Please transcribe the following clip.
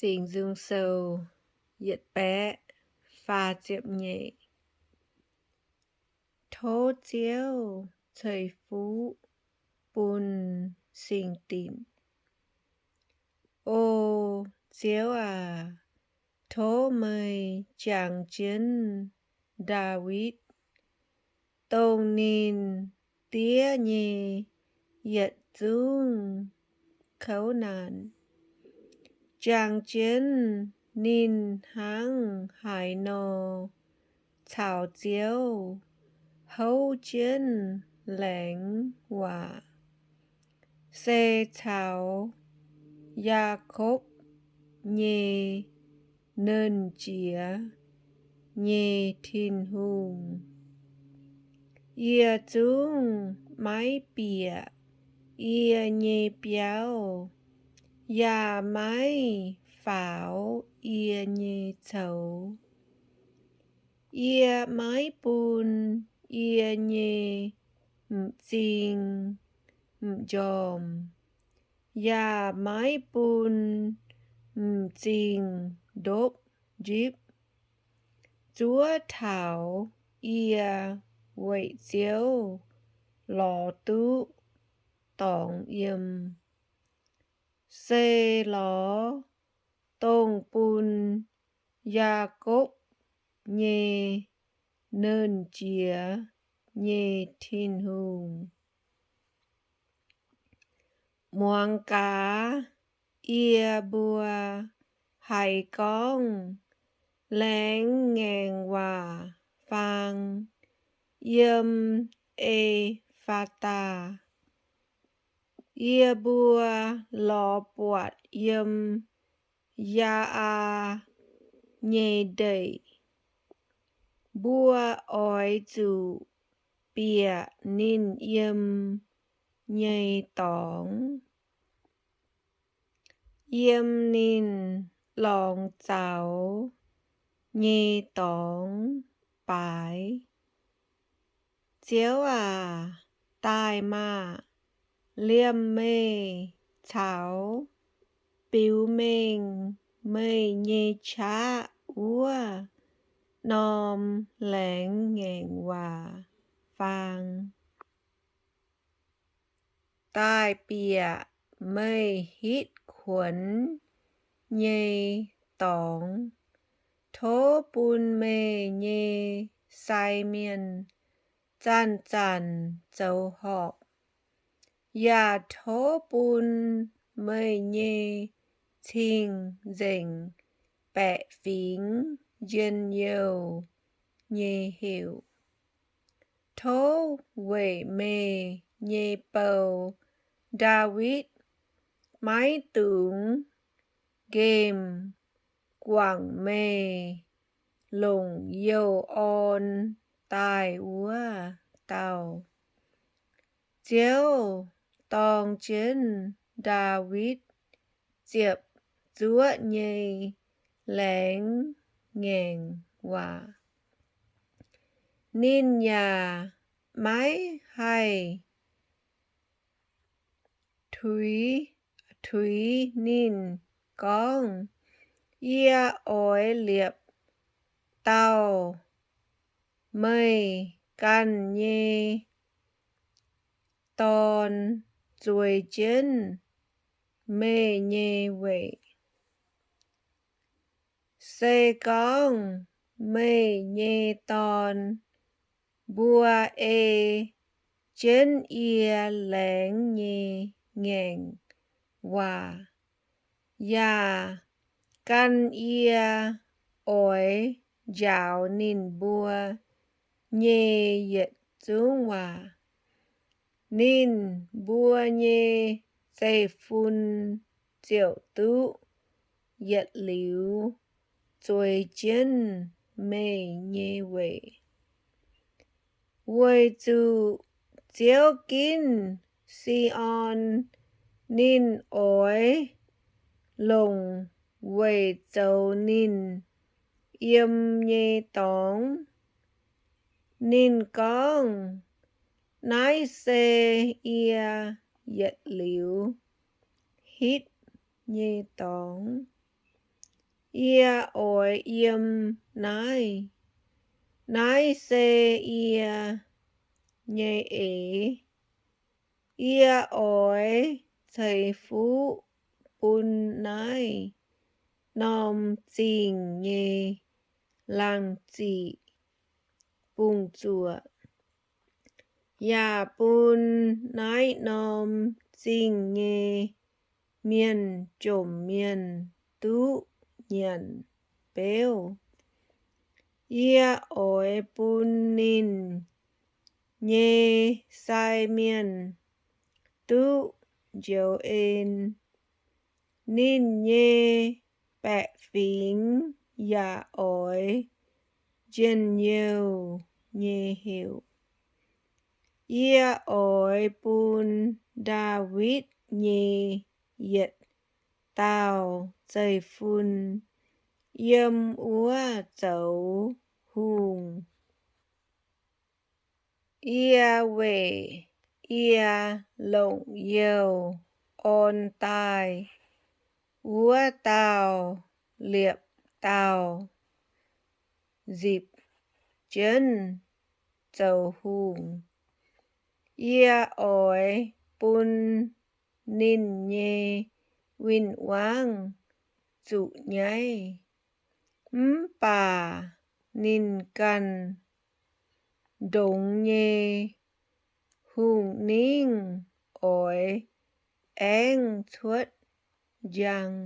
Fingx Nzung Sou yietc baeqv faah ziepc nyeic. Tov Ziouv ceix fuqv bun singx dinc. O Ziouv aac, tov meih jangx jienv Ndaawitv, dongh ninh diev nyei yietc zungv kouv naanc. Jangx jienv ninh hnangv haaix nor caux Ziouv houv jienv laengz waac, se caux Yaakopv nyei Nernh Jiex nyei Tin-Hungh. Yie zungv maiv bieqc yie nyei biauv, yaac maiv faaux yie nyei coux. Yie maiv bun yie nyei m'zing m'njormh, yaac maiv bun m'zing ndopv ndipv, zuov taux yie weic Ziouv lorz duqv dorngx yiem. Se lorz dongh bun Yaakopv nyei Nernh Jiex nyei Tin-Hungh. Muangx gaax, yie mbuo haiz gorngv laengz ngaengc waac faang yiem E^faa^taa. Yie mbuo lorz buatc yiem Yaa^aa nyei ndeic. Mbuo oix zuqc bieqc ninh yiem nyei dorngx, yiem ninh lorngx zaux nyei dorngx baaix. Ziouv aac, daaih maah! Liemh meih caux biux mengh meih nyei qaqv wuov norm laengz ngaengc waac faang. Daaih bieqc meih hitv kuonx nyei dorngx. Tov bun meih nyei sai mienh zanc-zanc zoux horpc, yaac tov bun meih nyei cing-nzengc baeqc fingx njien-youh nyei heuc. Tov weic meih nyei bou, Ndaawitv, maiv dungx nqemh guangc meih longc youh orn daaih wuov dauh. Ziouv dorng jienv Ndaawitv ziepc zuoqv nyei laengz ngaengc waac. Ninh yaac maiv haih tuix, tuix ninh gorngv, Yie oix liepc dauh meih ganh nyei dorn zueiz jienv meih nyei weic. Se gorngv meih nyei dorn mbuo ei jienv yie laengz nyei ngaengc waac, yaac gan yie oix njaaux ninh mbuo nyei yietc zungv waac, ninh mbuo nyei zeiv-fun ziouc duqv yietc liuz zueiz jienv meih nyei weic. Weic zuqc Ziouv ginv Si^on, ninh oix longc weic zoux ninh yiem nyei dorngx. Ninh gorngv, Naaiv se yie yietc liuz hitv nyei dorngx. Yie oix yiem naaiv. Naaiv se yie nyei eix. Yie oix ceix fuqv bun naaiv norm zingh nyei laangz ziqc bungx-zuoqc, yaac bun naaiv norm zingh nyei mienh jomc mienh duqv nyanc beuv. Yie oix bun ninh nyei sai mienh duqv njoux en. Ninh nyei baeqc fingx yaac oix njien-youh nyei heuc. Yie oix bun Ndaawitv nyei yietc dauh zeiv-fun yiem wuov zoux hungh. Yie weic yie longc youh orn daaih wuov dauh liepc dauh nzipc jienv zoux hungh. Yie oix bun ninh nyei win-wangv zuqc nyaiv, mv baac ninh ganh ndongx nyei hungh ningv oix aengv cuotv njang.